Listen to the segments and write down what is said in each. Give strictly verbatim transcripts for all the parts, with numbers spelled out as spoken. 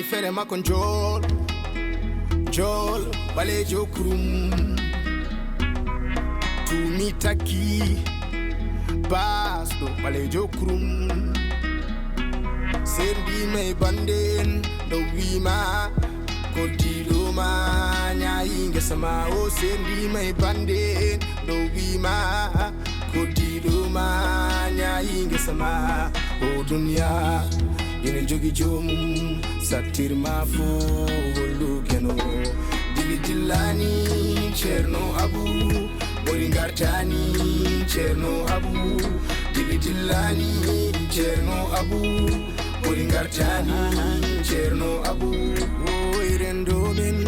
Fere makko njool, njool, ɓaleejo kurum. Tumi takki, baasɗo, ɓaleejo kurum. Sendiima e bande en, ɗo wiima, koddiɗo ma, ñaayi ngesa ma. O sendiima e bande en, ɗo wiima, koddiɗo ma, ñaayi ngesa ma. O duniya, ina jogi joomum, sattirma fo hollu keno. Dili dillani, Ceerno Abu, ɓuri ngartani, Ceerno Abu. Dili dillani, Ceerno Abu, ɓuri ngartani, Ceerno Abu. Oy rendo men,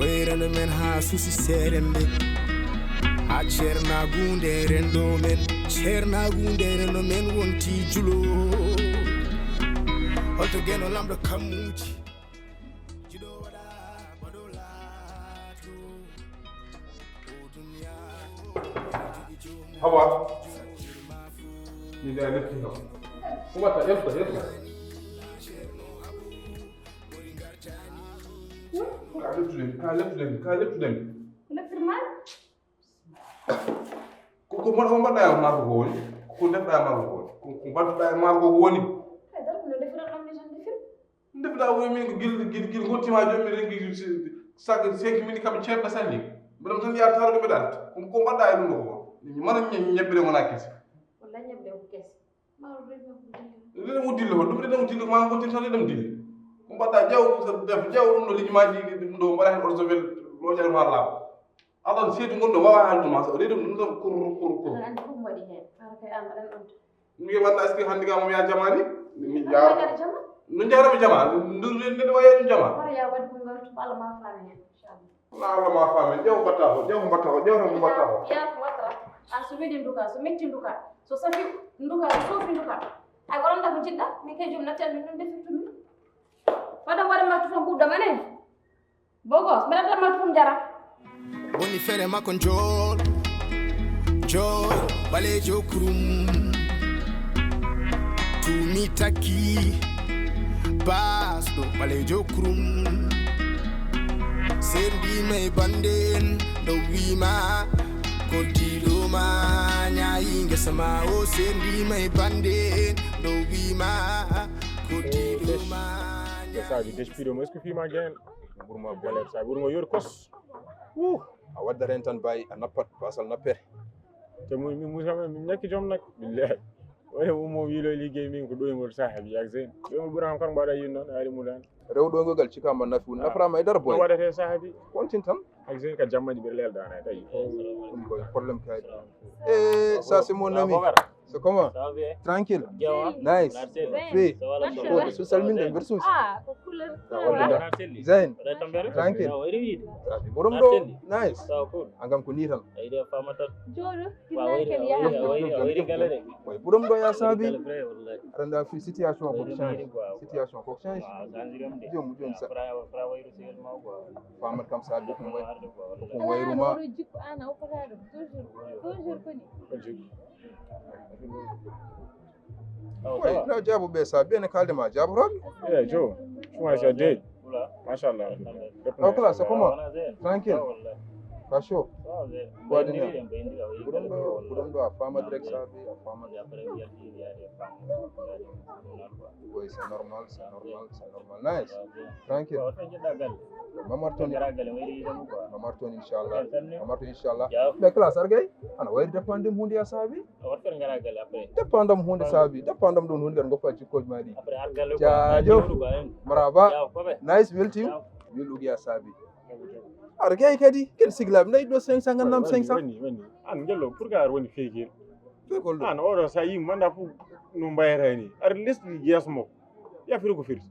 oy rendo men haa suusi seeremɓe. Haa ceernaagu nde renndo men, ceernaagu nde renndo men wonti julo. Holto geno lamɗo kammuuji? Jiɗo waɗa baɗo laato. O duniya. Hawa. Ni da lepti no. Kuma ta lepta lepta. Ka leptude mi, ka leptude mi, ka leptude mi. Ko leptirma? Ko ko mbaɗa ko mbaɗɗa e maako ko woni? Ko ndefɗa e maako ko woni? Ko ko mbaɗɗa e maako ko woni? Kay darko no defiran ɗon mi tan defir. Ndefɗa woni min ko gil gil gil gottima jommi rengi sak cinq minutes kam ceerɗa sanni. Mbeɗa tan yaa taaro ko mbeɗa alta. Ko ko mbaɗɗa e ɗum ɗo ko woni? Mana ñebbere wona kese. Walla ñebbe ko kese. Maaro rewɓe ko dilla. Rewɓe ko dilla hon ɗum rewɓe ko dilla ko ma gontir tan rewɓe dilla. Ko mbaɗɗa jaw def jaw ɗum no lijumaji ɗum ɗo mbaɗa hen orsovel loƴal ma laaw. Aɗon seedu ngon no wawa haalde ma so reedu ɗum ɗon kur kur kur. Aɗa andi fof mbaɗi hen. Ara kay an aɗan anta. Mi walla est-ce que hannde kam ya jamani? Mi Aɗa jaaro. Kadi jama? No jarama jama. Ndu ndu ndu waye ɗum jama. Wara ya waɗi ko ngal tuba Allah ma faami hen. Inchallah. Na Allah ma faami. Jaw batta ko, jaw batta ko, jaw tan batta ko. Ya ko watta. A so weɗi nduka, so metti nduka, so safi nduka, so soofi nduka. Ay waɗanta ko jiɗɗa, min kay joom natti an min ɗum defirtumi. Waɗa waɗa ma tufam ɓuɗɗo ma nen. Bogos, mbeɗa tan ma tufam jara. Woni fere makko njool, njool, ɓaleejo kurum. Tumi takki, baasɗo, ɓaleejo kurum. Sendiima e bande en, ɗo wiima, koddiɗo ma, ñaayi ngesa ma. O sendiima e bande en, ɗo wiima, koddiɗo ma, Nde saabi despiɗo mo est-ce que fiima gen? Ɓurma bolet saabi ɓurma yori kos. Wuu. A waddat hen tan bayi a nappat basal nappere. Te mu- min musa men min ñakki joom nag billahi. Woni ummo wilo liggey min ko ɗoygol saahabi yak zeyn ɗoygol ɓuran kar mbaɗa yin noon ari mulan. Rew ɗoygogal cikama nafi woni naframa e dara boy waɗate saahabi. Kontin tan. Yak zeyn ka jammaji ɓe lelda ana tawi. Ɗum koye problème kaydi. E ça c'est mon ami. C'est comment? Tranquille. Nice. Free. Wode so salminde mbeɗa suusi. Zayn. Tranquille. Borom ɗo nice. An kam ko ni tan. Koye borom ɗo ya saabi. Aɗa anda fi situation ko change. Situation ko change. Jom jom sa. Famat kam saabi ko wayru ma. Oy, no jaabu ɓe sa ɓe ne kalde ma jaabu roɓe. Eh, jo. Tuma ja de. Mashallah. Au classe, c'est comment? Tranquille. Pas chaud. Waɗi ni. Buɗum ɗo, buɗum ɗo a fama direct sa bi, a fama. Oui, c'est normal, c'est normal, c'est normal. Nice. Tranquille. Mamar Tony. Mamar Tony, inchallah. Mamar Tony, inchallah. Mais classe, argay. Ana wayri dépendre hunde ya sabi. Dépendam hunde saabi dépendam ɗum hunde kadi goppa jikkoji ma ɗi. Jajo. Maraba. Nice weltim. Welɗugi ya saabi. Aɗa gay kadi ken siglaɓe nayi ɗo cinq cent gandam cinq cent. An gello pour que aɗa woni feygel. Feygol ɗo an oɗo sa yima manda fof no mbayata ni aɗa lesɗi yeeso makko. Yafiri ko firti.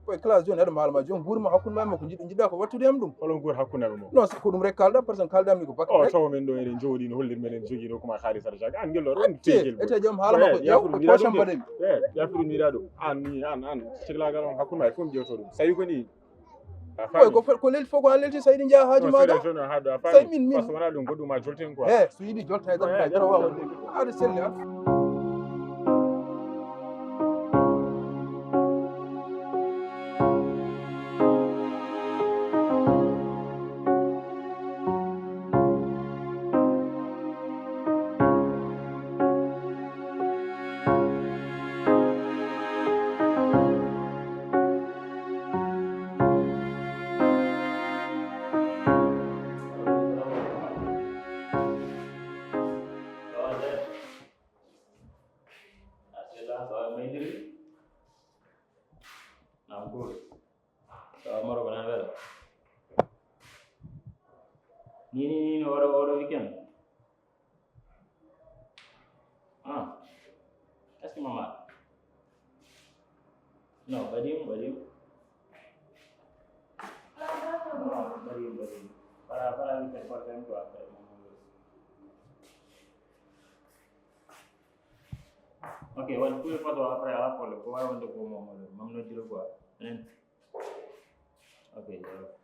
Koye classe joni aɗa maalma joni guurima hakkude ma e makko jiɗɗo jiɗɗa ko wattude hem ɗum. Holon guur hakkude aɓe makko? Non c'est ko ɗum rek kalɗa par ce que kalɗa mi ko bakke. O taw min ɗo eɗen jooɗi no hollirmi eɗen jogui no kuma haalis aɗa jaaga an gello aɗa woni teygel. Ete joom haala makko ƴeew ko poche am mbaɗami. Yafiri miɗa ɗum an ni an an ciklagal on hakkude ma e fof mi ƴewto ɗum so tawi ko ni. Koy ko ko lelti fof ko an lelti so yiɗi jeeya haaju maɗa. So min min. Wona ɗum goɗɗum ma jolten quoi. E so yiɗi jolta e tan jarawa wonde aɗa selli an. Ni, ni, ni, no, oɗo, oɗo weekend. Ah. Est-ce que mama? No, ɓadim, ɓadim. Ah, ɓadim, ɓadim. Para, para weekend, par exemple, après. Ok, wani kuy fato après ala problème. Ko wawi wonde ko mo mo mam no diro quoi. Nen. Ok, jaro.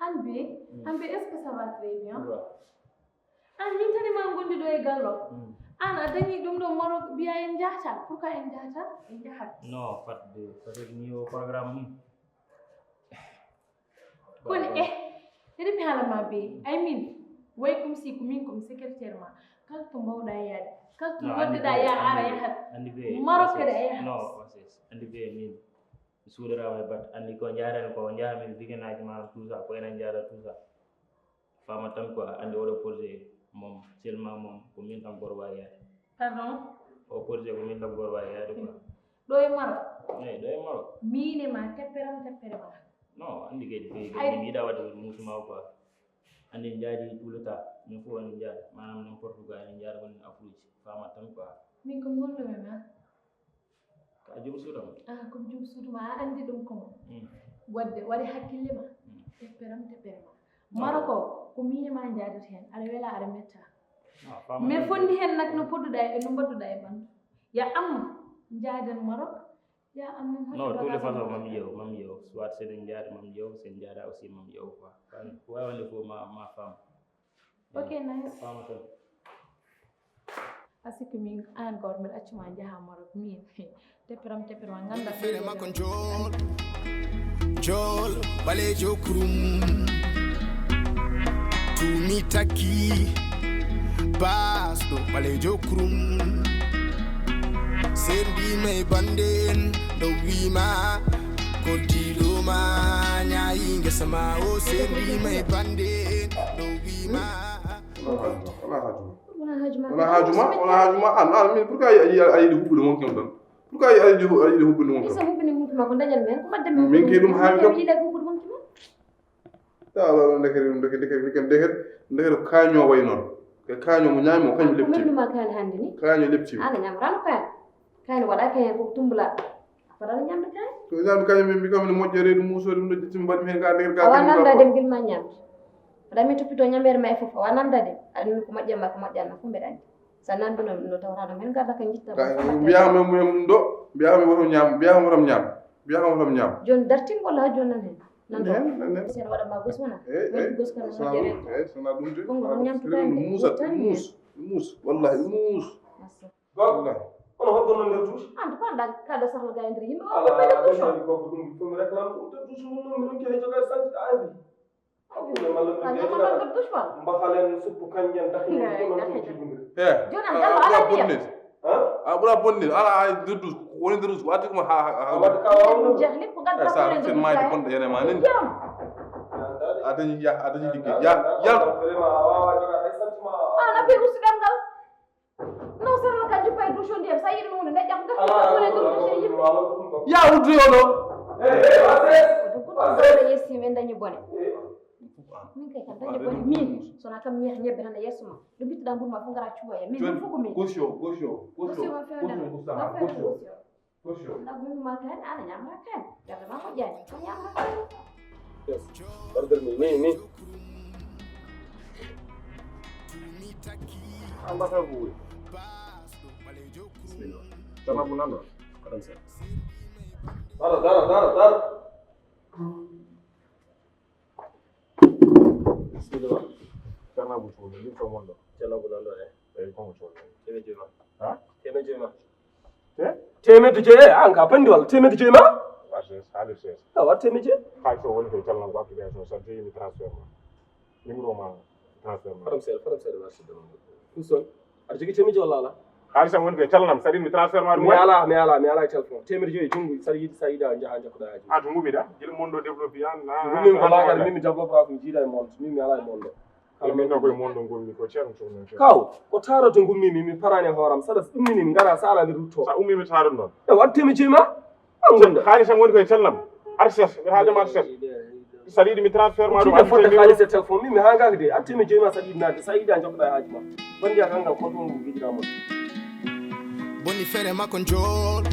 An be, an be, est-ce que ça va très bien? An min tani ma gondi ɗo e gallo. An a dañi ɗum ɗo moro biya en jahata. Pourquoi en jahata? En jahat. Non, fadde peut-être ni o programme mum. Kono eh, eɗen mi haala ma be. Ay min, way comme si ko min comme secrétaire ma. Kala to mbawɗa yaade, kala to noddeɗa ya ara yahat. Maroc kadi a yahat. Non, andi be min. Mi suudarama e bat andi ko jaarani ko jaami weekend aji ma tout ça ko enen jaara tout ça. Fama tan quoi andi oɗo projet mom seulement mom ko min tan goto wawi yaade. Pardon? O projet ko min tan goto wawi yaade quoi. Ɗo e Maroc? Eyi ɗo e Maroc. Min e ma tepperam teppere ma. Non andi kadi ko min yiɗa wadde ko musuma quoi. Andi en jaadi tout le temps min fof woni jaada manam non Portugal en jaada woni afruji fama tan quoi. Min ko ngolɗo mi ma. Ka joom suudu ma. Ah, comme joom suudu ma a andi ɗum ko mo. Wadde waɗi hakkille ma. Tepperam teppere ma. Maroc o ko min e ma jaadata hen aɗa wela aɗa metta. Min fondi hen nak no podduɗa e no mbaɗduɗa e ɓandu. Ya amma jaaden Maroc. Ya amma hoto. Non tous les façons mam yew mam yew soit seɗen jaada mam yew sen jaada aussi mam yew quoi. Kan ko wawande fof ma ma femme. Ok, nice. Fama tan. A sikki min an goto mbiɗa accuma jaha Maroc min teppiram teppiram ganda fere makko jol jol balejo kurum tumi takki basɗo balejo kurum sendima e bande en ɗo wima koddiɗoma ñayi guesa ma o sendima e bande en ɗo wima Wala haaju ma. Wona haaju ma. Wala haaju ma. Wala haaju ma. An an min pourquoi a yiɗi a yiɗi huɓɓude wonki on tan? Pourquoi a yiɗi a yiɗi huɓɓude wonki Isa huɓɓini huɓɓi ma ko dañal men ko wadde men. Min kay ɗum haaju kam. Yiɗa ko huɓɓude wonki ma. Ya Allah ɗon ndekere ɗum ndekere ndekere ndekere ndekere ko kaño way noon. Ko kaño mo ñaami mo kañum lepti. Ko ma kaani hannde ni. Kaño lepti. Ana ñamrano kaani. Kaani waɗaaka heen ko tumbula. Fotata ñamde kaani. Ko ñamde kaani min mbi kam ne moƴƴere ɗum muusore ɗum ɗo ƴettimi mbaɗmi heen ka ndekere ka. Awa nanda dem gilma ñamde. Aɗa min toppito ñamere ma e fof awa nanda dem. Aɗa min ko moƴƴan ma ko moƴƴan ma fof mbeɗa anndi. Sa nanduno no tawata no men garda ka jitta. Mbiyama ɗum ɗo mbiyama woto ñaam mbiyama woto ñaam mbiyama woto ñaam. Joni dartingol ha joni nan hen. Nan ɗo. Sen waɗa ma gos wona. Gos kono moƴƴere. Sona ɗum de. Kongo ɗum ñamtude. Muusat muus muus wallahi muus. Wallahi. Kono holko non nder douche? An ko anda ka ɗo sahla ga e nder yimɓe o ko ɓeyda douche o. Ko ɗum ko mi réclame ɗum to douche mum non mi ronki hay jogade santi da avi. Hakkunde malla ɗum ɓeyda. Mbahalen suppu kanjen dahi ɗum fof non ɗum jibindir. He. Joni an ɓura bonde. A ɓura bonde ala ay nder douche ko woni nder douche ko addi ɗum ha ha. Wadde ka wawa ɗum. Jahli ko gadda ko nder douche. Bonde ene ma nen. A dañi ya a dañi liggey ya ya. Vraiment a wawa jogade hay santi ma. Ana ɓe ustu ɗemgal. Non seulement ka juppa e douche o ndiyam sa yiɗi ɗum woni daƴƴa ko garti ɗum woni ɗum douche e yimɓe. Ya uddu yo ɗo. Ko ɗum goɗɗum bone yessi men dañi bone. Min kay kam dañi bone min sona kam mi yaha ñebbe tan e yesso ma ɗo bittuɗa mburu ma fof gara cuwoya min ɗum fof ko min. Gosio gosio gosio gosio gosio. Lagunuma kan ana ñamra kan gardama ko ƴani ko ñamra. Yes. Order mi ni ni. Ambata buwe. Bismillah. Tama bunando. Adam sa. Dara dara dara dara. Bismillah. Kana bu tulu ni ko mondo. Kana bu nando e. E ko mo tulu. Tebe juma. Ha? Tebe juma. Te? Tebe juma. An ka pandi wala tebe juma. Wasa halis. Awa tebe juma. Hay so woni ko callan ko application sa jeyini transfert ma. Numéro ma transfert ma. Faram sel faram sel ma siddo. Kuson. Aɗa jogii teemedde walla alaa? Haalisam woni ko e calnam, saɗa yiɗmi transfert ma ɗum mi waɗi? Alaa, mi alaa, mi alaa e téléphone. Teemedde joyi junngo, saɗa yiɗi, saɗa yiɗa, njaha njakkoɗaa e junngo. A to ngumiɗa? Gila mon ɗo développé an. Ngummi ko laagal, min mi développé ko mi jiiɗa e monde, min mi alaa e monde. Min ɗo koye monde ngummi ko ceerno sohna. Kaw, ko taroto ngummi mi, mi parani e hooram, saɗa ummini mi, ngara sa alaa mi rutto. Sa ummi mi taro noon. E waɗ teemedde joyi ma? An gonda. Haalisam woni ko e calnam. Arses, mi haaldema arses. Saɗa yiɗi mi transfert ma ɗum? Tiɗa fodde kaalis e téléphone, min mi hangaka de. Atti mi joyi ma saɗa yiɗi naade, sa yiɗi a jokkoɗa e haaji ma. Bandi a kanga koto mo gijira mo. Boni fere makko njool,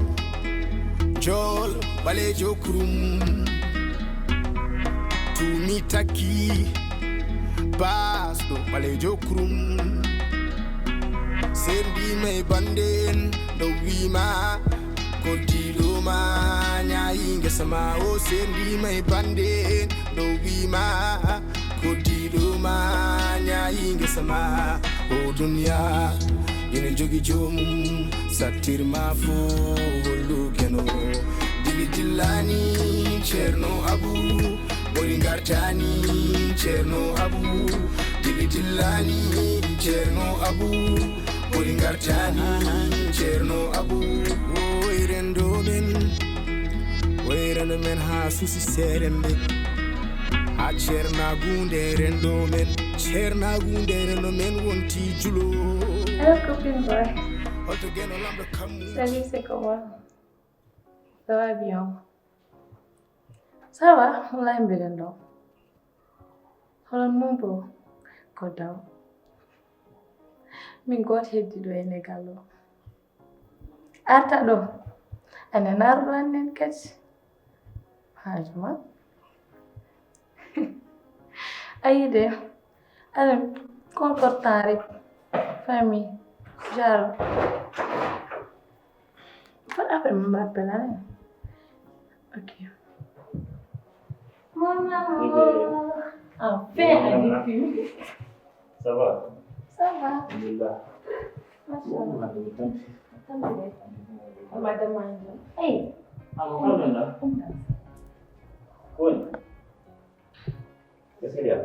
njool, ɓaleejo kurum. Tumi takki, baasɗo, ɓaleejo kurum. Sendima e bande en, ɗo wima. Koddiɗo ma ñaayi ngesa ma o, sendima e bande en, ɗo wima. Koddiɗo ma ñaayi ngesa ma o, duniya ina jogi joomum, sattirma fo hollu keno. Dili dillani Ceerno Abu, ɓuri ngartani Ceerno Abu. Dili dillani Ceerno Abu, ɓuri ngartani Ceerno Abu. Oy rendo men, oy rendo men ha susi serembe. Ha ceernagunde rendo men, ceernagunde rendo men wonti julo. Hello, copine boy. Holto geno lamɗo kammu. Salut, c'est comment? Ça va bien? Ça va, wallay mbiɗen ɗo. Hono mum ko, ko daw. Min gooto heddi ɗo e legal o. Arta ɗo. Enen arɗo annen kadi. Haaju ma. Ayi de. Aɗa ko kortan rek. Famille. Jaro. Fot après mo mbappel anen. Ok. Mon amour. Enfin, a depuis. Ça va? Ça va. Alhamdulillah. Machallah. Tampi. Madame Anjo. Hey. Amo kalmenda. Koni? Est-ce que ya?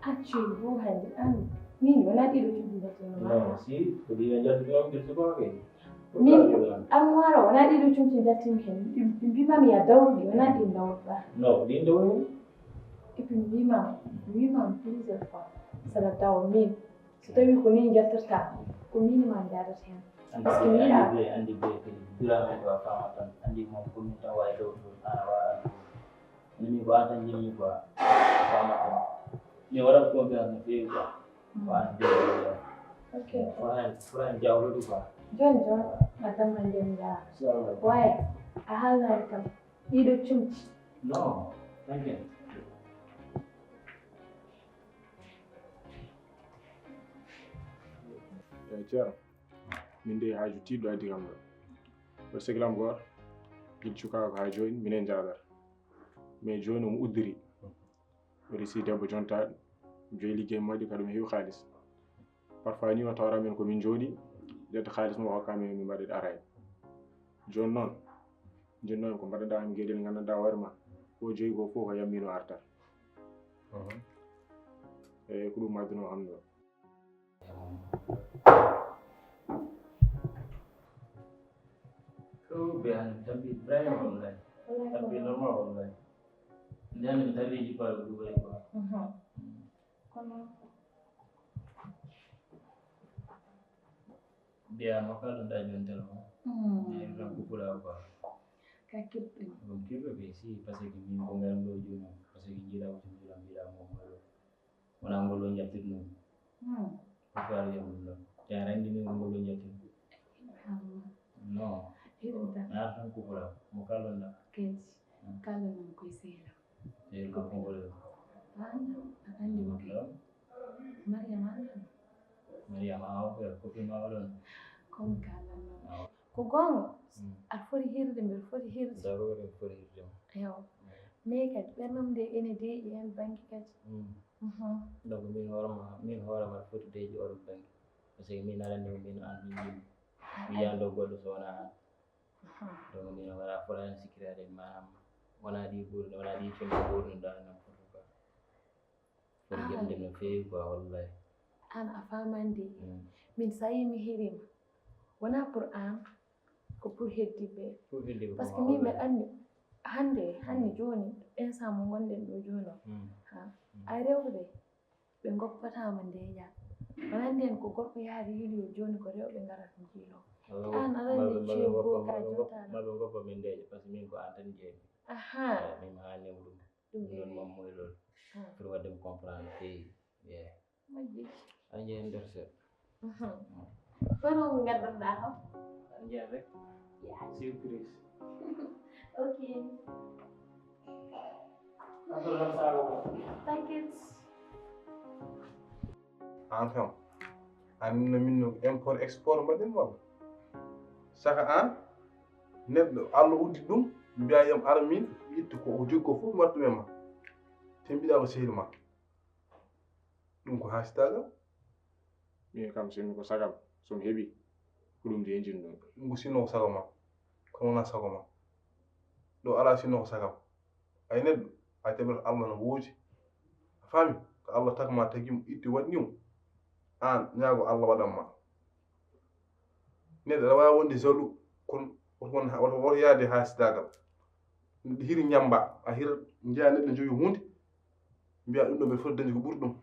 Accu bu hande an. Min wona ɗiɗo cuɗi batino ma. Non, si, ko ɗiɗo jattu ɗum am, ɗum suka ke. Min armoire wona ɗiɗo cumci jattin hen. Ɗi mbima mi ya dawdi wona ɗi dawda. Non, ɗin dawdi. Et puis mbima, mbima plusieurs fois. Sala daw min. So tawi ko ni jattirta, ko min ma jadata hen. Parce que mi yiɗa. Andi be, andi be, kadi dura men ɗo a fama tan. Andi moom ko min tan wawi ɗo ɗum ana wawa ɗum. Min ko an tan jimmi quoi. Fama tan. Mi waɗat confiance no feewi quoi. Ko an jimmi quoi. Ok. Fran, Fran jawloɗo quoi. Jon jon, a damma nden yaa. Inchallah. Waye, a haalnaani kam. Ɗiɗo cumci. No, thank you. Eyi, Ceerno. Min de haaju tiiɗɗo addi kam ɗo. Ɗo segilam gooto, gila cukaaku haa jooni, minen njaadata. Mais jooni omo uddiri. Waɗi si debbo jontaaɗo, joyi liggey moƴƴo, kadi omo heewi kaalis. Parfois ni o tawra min ko min jooɗi, ƴetta kaalis mo o hokka min, min mbaɗa ɗi araye. Jooni noon, jooni noon ko mbaɗaɗa heen geɗel nganndanɗaa hoore ma, ko joyi ko fof ko yammino arta. Mhm. Eyi, ko ɗum adduno kam ɗo. Ko be an tampi Ibrahima wallahi. Tampi normal wallahi. Ndani mi tawi ji pa Dubai quoi. Mhm. Kono mbiya mo kala ɗa jon téléphone. Mm. Mbiya ɗum ko pula quoi. Ka kirɗum. Ɗum kirɗo ɓe si, parce que min ko ngaram ɗo jooni, parce que jiilaw jom jiilaw mbiɗa mo mo ɗo. Wona ngol ɗo jattirɗum. Hmm. Ko faali e ɗum ɗo. Te a renndi min ko ngol ɗo jattirɗum. Hmm. No. Hiɗum tan. Na tan ko pula. Mo kala ɗa. Kedi. Hmm. Kala non koye seeɗa. Seeɗa ko ngol ɗo. Anda, a andi mo kadi. Mariama anda. Mariama awo ko ko fi ma ɗon. Comme kala non. Awo. Ko goonga, mm, aɗa foti hirde, mbeɗa foti hirde. Darure mbeɗa foti hirde ma. Ewa. Mm. Mais kadi, ɓernam nde ene deeƴi heen bannge kadi. Mm. Mhm. Donc, min hoore ma, min hoore ma aɗa foti deeƴi oɗo bannge. Parce que min aɗa anndi ko min an min yimɓe. Mi yiyano goɗɗo so wonaa an. Mhm. Donc, min wala fota heen sikkiraade, maanaam, wonaa ɗi ɓurɗi, wonaa ɗi cunɗi ɓurɗi, dal, n'importe quoi. Foti jaɓde no feewi quoi, wallahi. Aan a faamaani de. Mm. Min, so a yii mi hiiriima, wonaa pour aan, ko pour heddiiɓe ɓe. Pour heddiiɓe ɓe. Parce que min, mbeɗa anndi, hannde, hannde, mm, jooni, instant mo ngonɗen ɗo jooni o, mm, ha, mm, ay rewɓe ɓe, ɓe ngoppataa ma ndeeƴa. Wonaa ndeen ko gorko yaari yiiloo, jooni ko rewɓe ngarata njiiloo. Aan aɗa anndi ceebu ka jottaano. Maɓe ngoppa min ndeeƴa, parce que min ko aan tan njeeymi. Aha. Eyi, min mi haani mo ɗum. Ɗum noon, mam moy loolu. Pour waɗde mo comprendre, feewi. Yeah. Majji. Aɗa njeya nder seeɗa. Kono ngaddanɗaa kam. Aɗa njeya rek. Yeah. Surprise. Ok. Affaire lam sago ko. Thank you. An kam, an no min no import export mbaɗen walla? Saka an, neɗɗo Allah uddi ɗum, mbiya yam ara min, itta ko o joggo fof mbattu e ma. Te mbiɗa ko sehil ma. Ɗum ko hasitagal. Min kam sinno ko sagam, so mi heɓi, ko ɗum de njinno. Ɗum ko sinno ko sago ma. Ko wona sago ma. Ɗo ala sinno ko sagam. Ay neɗɗo, a jaɓata Allah no wooji. A faami? Ko Allah tagma tagi mo, itti waɗni mo. An, ñaago Allah waɗan ma. Neɗɗo aɗa waawi wonde jaloux, kono woto won, woto, woto yaade haa sidagal. Hiri ñamba, a hira njeya neɗɗo jogi huunde, mbiya ɗum ɗo mbeɗa foti dañde ko ɓuri ɗum.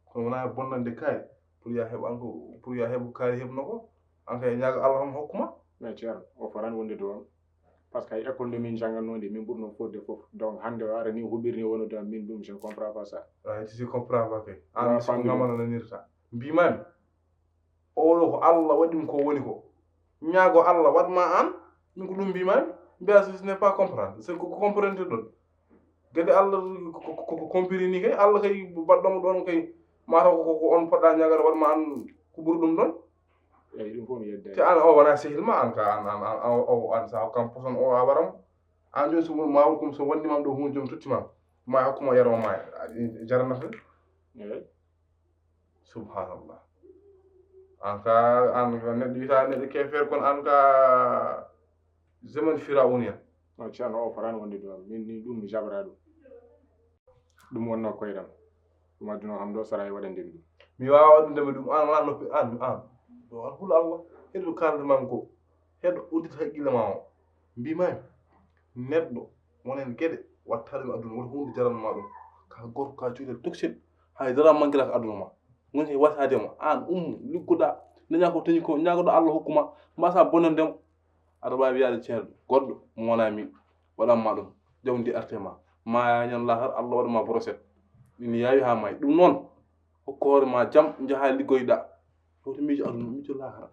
Kono wona bonnande kaari, pour ya heɓ an ko, pour ya heɓ kaari heɓno ko, an kay ñaago Allah tan hokkuma. Mais Ceerno, o fotaani wonde doom. Parce que ay école nde min njanngatnoo nde, min ɓurnoo fotde fof. Donc hannde o ara ni o huɓirni o wonde doom, min ɗum, je ne comprends pas ça. Ay, si comprends pas kay. An mi siko ngamana nanirta. Mbimami, oɗo ko Allah waɗi mo ko woni ko. Ñaago Allah waɗma an, min ko ɗum mbimami. Mbiya ce n'est pas comprendre. C'est ko comprendre ɗon. Gede Allah ko compiri ni kay, Allah kay baɗɗomo ɗon kay. Mataw ko on poɗɗa ñaagata waɗma an ko ɓuri ɗum ɗon. Eyi, ɗum fof mi yedda. Te an o wona sehil ma, an ka an an an o an sa hokkam poson o a waram. An joni so won ma hokkum so wonni mam ɗo hunde jom totti mam. Ma hokkuma yaro ma jaranata. Eyi. Subhanallah. An ka an ka neɗɗo wiyata neɗɗo kefeer kono an ka zaman firawuniya. No Ceerno o fotaani wonde doom. Min ni ɗum mi jaɓata ɗum. Ɗum wonno koyɗam. Ɗum adduno kam ɗo sara e waɗande mi ɗum. Mi wawa waɗude mi ɗum an wona noppi an an. Ɗo an hul Allah. Heɗo kalde mam ko. Heɗo uddita haqqille ma o. Mbimami. Neɗɗo wonen geɗe watta ɗum aduna wota hunde jaranma ɗum. Ka gorko ka cuuɗel toxel. Hay dara manquera ko aduna ma. Ngon he wasade ma. An ummu liggoɗa. Daña ko tañi ko ñagoɗo Allah hokkuma. Mbasa bonandemo. Aɗa wawi wiyade ceerno goɗɗo mo wona mi waɗanma ɗum jawdi arte ma maya ñan lahar Allah waɗuma broset. Ina yawi ha may ɗum noon hokko hoore ma jam jaha liggoyɗa. Woto miijo aduna miijo lahara.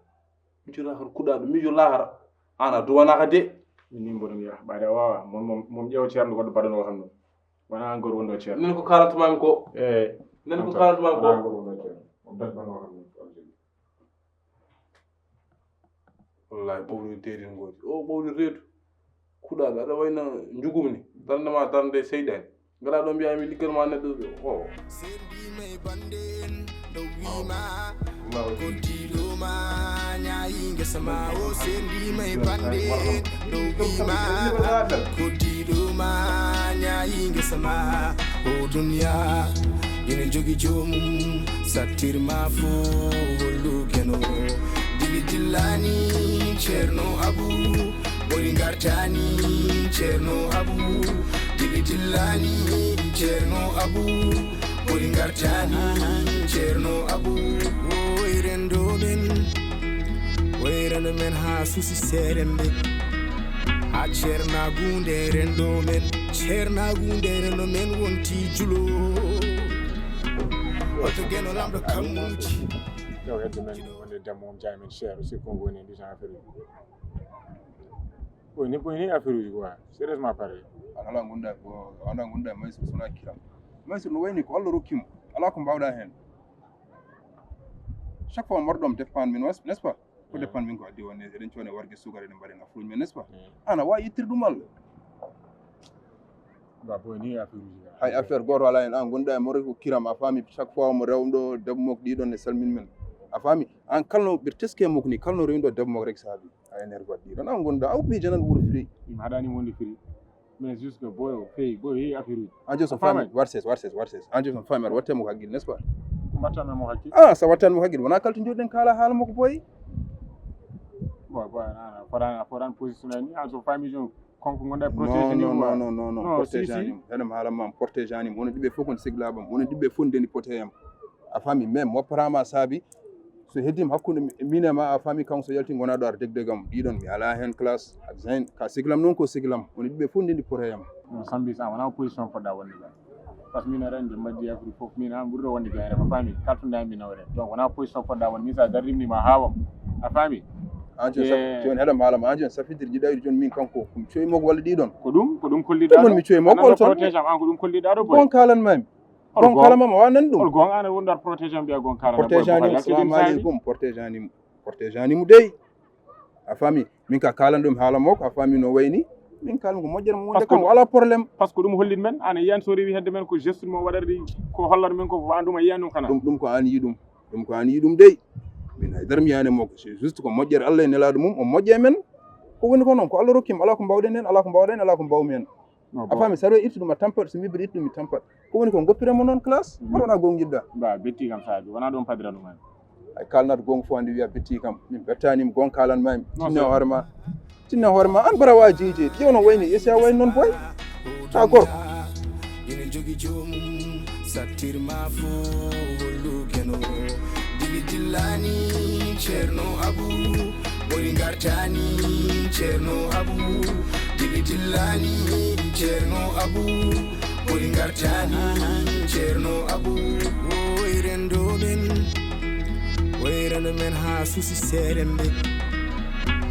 Miijo lahara kuɗaɗo miijo lahara. An a duwanaka de. Min ni mboɗo mi yaha ɓaade a wawa mon mom mom ƴeewa ceerno goɗɗo baɗano kam ɗum. Wona an goto wonɗo ceerno. Nen ko kalantumami ko. Eyi. Nen ko kalantumami Wona an ko. Goto wonɗo ceerno. Mom baɗano kam ɗum. Wallahi ɓowli deedin ngoodi o ɓowli reedu. Kuɗaɗo aɗa wayna njugum ni darnde ma darnde seyɗani. Ngala ɗo mbiyami liggal ma neɗɗo o. Sendima e bande en ɗo wima. Koddiɗo ma ñayi ngesa ma o sendima e bande en ɗo wima. Koddiɗo ma ñayi ngesa ma. O duniya ina jogi jomum sattirma fo hollu keno. Dili dillani ceerno abu. Ɓuri ngartani ceerno abu. Dili dillani ceerno abu. Ɓuri ngartani ceerno abu. Oy rendo men. Oy rendo men ha susi serembe. Ha ceernagunde rendo men. Ceernagunde rendo men wonti julo. Oto geno lamɗo kammuji. Yo hedde men wonde demmo on jaamen cher o sikko ngoni en ɗitan affaire uji. Ɓoyni ɓoyni affaire uji quoi. Sérieusement parlé. An ala gonɗa ko an ala gonɗa mais sona kiram. Mais no wayni ko Allah rokki mo. Ala ko mbawɗa hen. Chaque fois mbaɗɗon dépend min n'est-ce pas? Ko dépend min ko addi wonde eɗen cone warge sugare eɗen mbaɗen affaire uji men n'est-ce pas? Ana wawi ittir ɗum Allah. Ba boy ni affaire uji. Hay affaire goto ala hen an gonɗa e moro ko kiram a faami chaque fois mo rewɗo debbo mok ɗiɗon e salmin men. A faami an kalno ɓir teske mok ni kalno rewɗo debbo mok rek saabi. A énerve waɗi ɗon an gonɗa aw ɓe janan wuro firi. Mi haɗani wonde firi. Mais juste que boy o feyi boy heyi affaire uji. An jom so faami warses warses warses an jom so faami aɗa watte mo ko haqqil n'est-ce pas? Ko mbattanmi mo haqqil. Ah sa wattani mo haqqil wona kalto joɗɗen kala haala makko boy. Boy boy a fotan a fotan position ni an so faami jom konko gonɗa e protéger ni. Non non non non protéger ani mo. Heno mi haalan ma mi protéger ani mo onon ɗiɓe fof kon siglaɓam onon ɗiɓe fof ndeni pote yam. A faami même wopparama saabi. So heddii mi hakkunde mi, min e ma, a faami, kanko so yalti ngona ɗo ar degdegam. Ɗiɗon mi alaa heen classe. Ak Zain, ka sigilam noon ko sigilam. Woni ɓiɓɓe fof ndendi pote yam. Non, Sambi, sa wona position poɗɗa wonde ɗo. Par ce que min aɗa anndi majji affaire fof, min an ɓurɗo wonde gaynde, a faami? Kaltuɗa min nawre. Donc wona position poɗɗa wonde, min sa darrimni ma haawam. A faami? An joni saf-, joni heɗam haalam, an joni safidir jiɗa wiide joni min kanko, ko mi coyi mo ko walla ɗiɗon? Ko ɗum, ko ɗum kolliɗa ɗo? Ɗum woni mi coyi mo, ko hol ton? Protège am, an ko ɗum kolliɗa ɗo, boy? Gon kalan mami. Gon kalan mami, a wa nan ɗum? Hol gon an wonɗo ar protège am, mbiya gon kalan, boy? Protège ani mo, salamu aleykum, protège ani mo. Protège ani mo dey. A faami? Min ka kalan ɗum haala makko, a faami no wayni? Min kalan ko moƴƴere mo wonde kanko, ala problème. Parce que ɗum hollit men, an a yiyani so rewi hedde men ko geste mo waɗata ɗi, ko hollata men ko, ko an ɗum a yiyani ɗum kana? Ɗum, ɗum ko an yi ɗum. Ɗum ko an yi ɗum dey. Min haydara mi yiyani makko. C'est juste ko moƴƴere Allah e nelaaɗo mum, o moƴƴe men. Ko woni ko noon, ko Allah rokki mo, ala ko mbawɗen heen, ala ko mbawɗen, ala ko mbawmi heen. A faami, so aɗa ittu ɗum a tampat, so mi mbiɗa ittu ɗum mi tampat. Ko woni ko goppire mo noon classe? Hoto wona gonɗinɗa. Ba, betti kam saabi, wona ɗon padira ɗum heen. Ay, kalnat gonga fof andi wiya betti kam. Min bettani mo, gonga kalan ma. Tinne hoore ma. Tinne hoore ma. An bara wa jeeje. Ƴeewno wayni, esi a wayni noon boy. Ta gorko. Ina jogi joomum, sattirma fof hollu keno. Dili dillani, Ceerno Abu. Ɓuri ngartani, Ceerno Abu. Dili dillani, Ceerno Abu. Ɓuri ngartani, Ceerno Abu. Oy rendo men, oy rendo men ha susi serembe.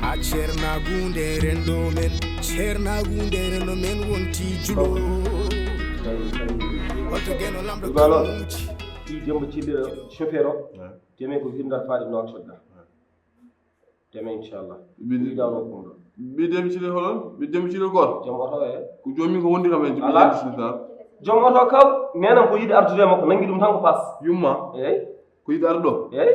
Ha ceernagunde rendo men, ceernagunde rendo men wonti julo. Holto geno lamɗo kamuji. Ɗi Demba Cilli chauffeur o. Teme ko winda faade noon sodda. Teme inchallah. Mbiɗo Demba Cilli holon? Mbiɗo Demba Cilli goto. Joom oto e? Ko joom min ko wondi kam en. Ala. Joom oto kam, nenam ko yiɗi ardude e makko, nangi ɗum tan ko paas. Yumma? Eyi. Ko yiɗi ardude ɗo? Eyi.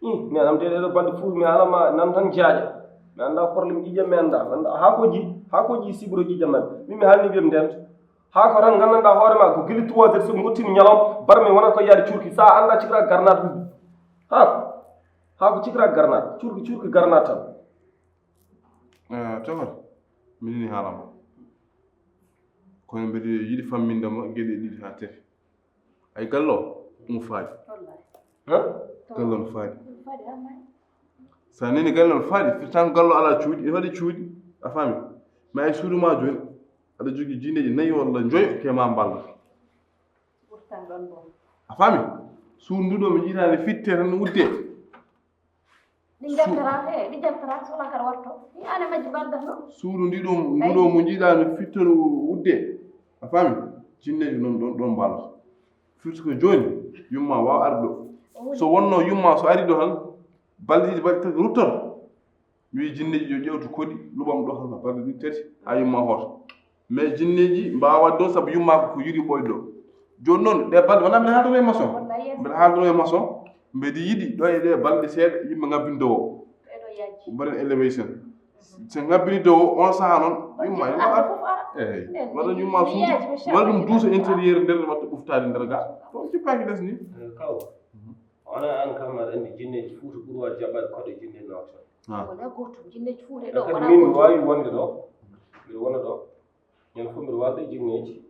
Ih, mi anam de ɗo balɗe fof, mi alama nan tan jaaƴa. Mi annda problème ƴiƴam, mi annda. Haa ko ji, haa ko ji sibro ƴiƴam nan. Min mi haalni ɓiyam nden. Haa ko tan nganndanɗaa hoore ma ko gila trois heures, so ngottini ñalawma, barme wonata ko yaade cuurki. Sa annda cikra garnat ɗum. Ha? Haa ko cikra garnat, cuurki, cuurki garnat tan. Eh, Tokar, mi nini haala ma. Kono mbeɗa yiɗi famminde ma geɗe ɗiɗi haa tati. Ay, gallo, omo faadi. Wallahi. Ha? Gallo no faadi. Ɗum faadi haa maayi. So a nini gallo no faadi, firtan gallo alaa cuuɗi, ene waɗi cuuɗi, a faami? Mais ay suudu ma jooni, aɗa jogii jinneeji nayi walla njoyo ke ma mballa. Ɓurtan ɗon ɗo. A faami? Suudu ndu ɗo mi yiɗaani fitte tan no udde. Ɗi ngartata, he, ɗi ngartata, so wona kadi watto. Mi yiyaani majji mbaldat no. Suudu ndi ɗum, ndu ɗo mo njiɗaani fitte no udde. A faami? Jinneeji noon ɗon, ɗon mballa. Firti ko jooni, yumma waawa arde ɗo. So wonno yumma so ari ɗo tan, balɗe ɗiɗi, balɗe tati ruttoto. Mi wii jinneeji yo ƴeewtu koɗi, luɓam ɗo tan, balɗe ɗiɗi tati, haa yumma hoota. Mais jinneeji mbaawa ɗon sabu yumma ko yuri ɓooy ɗo. Jooni noon, ɗe balɗe, wonaa mbiɗa haalduno e maçon. Mbiɗa haalduno e maçon, mbiɗa yiɗi ɗo e ɗe balɗe seeɗa, yimɓe ngabbin dow o. Mbaɗen élévation. So ngabbini dow o, on sahaa noon, yumma, yumma ar-, eey, waɗa yumma suudu, waɗa ɗum douze intérieur nder, watta ɓuftaade nder ga. Ɗon cippaaki les ni. Eh, kaw. Wona an kam aɗa anndi jinneeji Fuuta ɓuri waɗde jaɓaade koɗo jinne Nouakchott. Ah. Wona gootum, jinneeji Fuuta e ɗo, kadi wona min mi gootum. Waawi wonde ɗo, mbiɗo wona ɗo. Ñande fof mbiɗo waalda e jinneeji.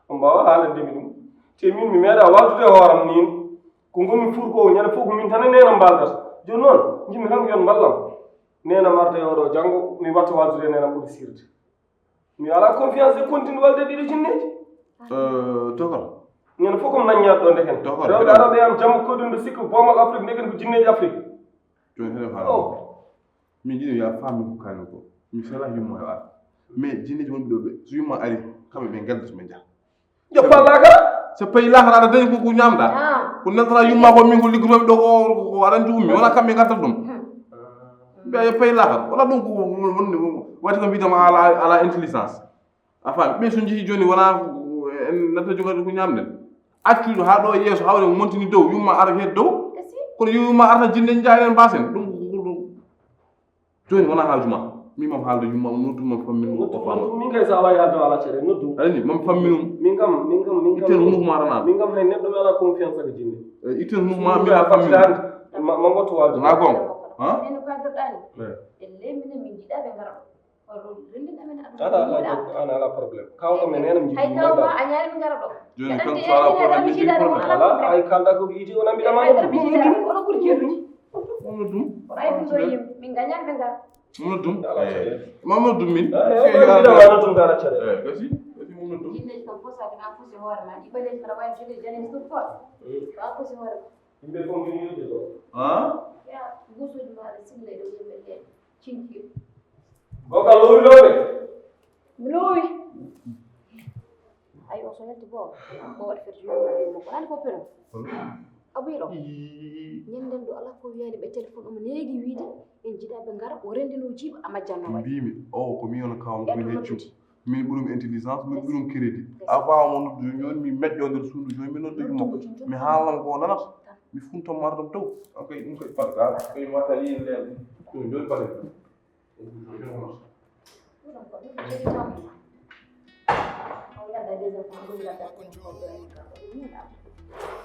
On mbaawa haalande mi ɗum. Te min mi meeɗa waaldude e hooram min. Ko ngonmi Fuuta ko ñande fof ko min tan e neenam mbaaldata. Jooni noon, njiɗmi tan ko yo on mballam. Neenam arda e oɗo janngo, mi watta waaldude e neenam ɓuri sirde. Mi alaa confiance e continue waalde ɗiɗo jinneeji. Eh, Tokar. Ñande fof ko mi naññaade ɗo ndeken. Tokar, rewɓe Tokar. Araɓe am jamma koɗum ɓe sikka boomal Afrique ndeken ko jinneeji Afrique. Jooni heɗen haala. Oh. Min jiɗi yo a faam min ko kaalen ko. Mi selaa yumma yo ar. Mais jinneeji wonɓe ɗo ɓe, so yumma ari, kamɓe ɓe ngadda so ɓe njaha. Joppa laakara. So payi laakara aɗa dañi ko, ko ñaamɗa. Ah. Ko neltata yumma ko min ko liggotoomi ɗo ko, ko, ko aɗa anndi ummi. Wona kamɓe ngaddat ɗum. Hmm. Mbiya yo payi laakara. Wona ɗum ko, ko, ko, ko, waɗi ko mbiyetee ma ala, ala intelligence. A faami? Ɓe so njehi jooni wona ko, ko, en natta jogade ko ñaamɗen. Accu haa ɗo yeeso hawre montini dow, yumma ara he dow. Kasi. Kono yumma arta jinne njaha en mbasen. Ɗum ko, ko, ko, ko. Jooni wona haaju ma. Min mam haalda yumma, noddu mam fammin mo, o faama. Noddu, min kay sa waawi haalde ala cere, noddu. Aɗa anndi, mam famminum. Min kam, min kam, min kam. Itten hunuko ma tan. Min kam hay neɗɗo mi ala confiance ko jinne. Eh, itten hunuko ma, min a famminum. Ma, ma ngotto waalde. Wona goonga. Ha? Ɓen ko adduɗaani. Eh. Ɓe lemine min jiɗa ɓe ngara ɗo. Kono renndina men aduna. Ala, ala, ala problème. Kaw kam e neenam jiɗi. Hay kaw ma a ñaari mi ngara ɗo. Jooni kam so ala problème, min jiɗi problème. Ala, hay kalɗa ko iti o nambiɗa ma noddu. Oɗo ɓuri jeeɗude. Ɗum. Kono ay ɗum ɗo yimɓe min gañan ɓe ngar. Ɗum ɗum. Ala caɗeele. Mama ɗum min. Eyi, mbiɗa waɗa ɗum ala caɗeele. Eh, gasi. Gasi mum ɗum. Jinneji kam fof sa kene an fof si hoore ma ɗi ɓaleji mbaɗa wawi jogui janis ɗum fof. Ko an fof si hoore ma. Yimɓe fof mbiɗa yiɗde ɗo. Ah. Ya gusuji maɗa sille ɗo yimɓe ɗe cinki. Goka lowi lowi. Mi lowi. Ayi o so yalti goo o waɗi fete yumma yumma ko nani ko peno. Abuyi ɗo. Ñanden ɗo ala ko wiyani ɓe téléphone omo neegi wiide en jiɗaɓe ngara o rendino jiiba a majjanno waɗi. Mbimi o ko mi on kawam ko Ɓen mi heccu. noddude. Min ɓurum intelligence min ɓurum crédit. Avant mo noddude joni mi meƴƴo nder suudu joni mi noddude mo mi haalan ko nanata. Mi funto mardom taw. Ok ɗum koye fat ka koye watta yin nden ɗum joni bale.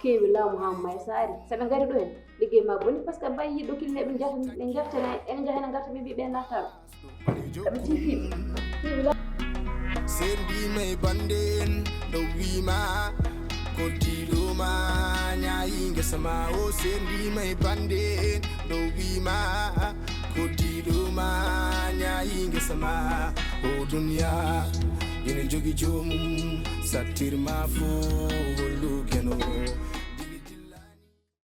Kewi laamu ha may saari saɓe ngari ɗo hen. Liggey ma boni par ce que bay yiɗɗo kille ɓe jata ɓe jartana ene jahana garta ɓe mbi ɓe nattaɓe. Aɓe tiifiɓe. Kewi laamu. Sendima e bande en ɗo wima ko diɗoma ñayi guesa ma o sendima e bande en ɗo wima ko diɗoma ñayi guesa ma o duniya ina jogui jomum sattirma fo hollu keno.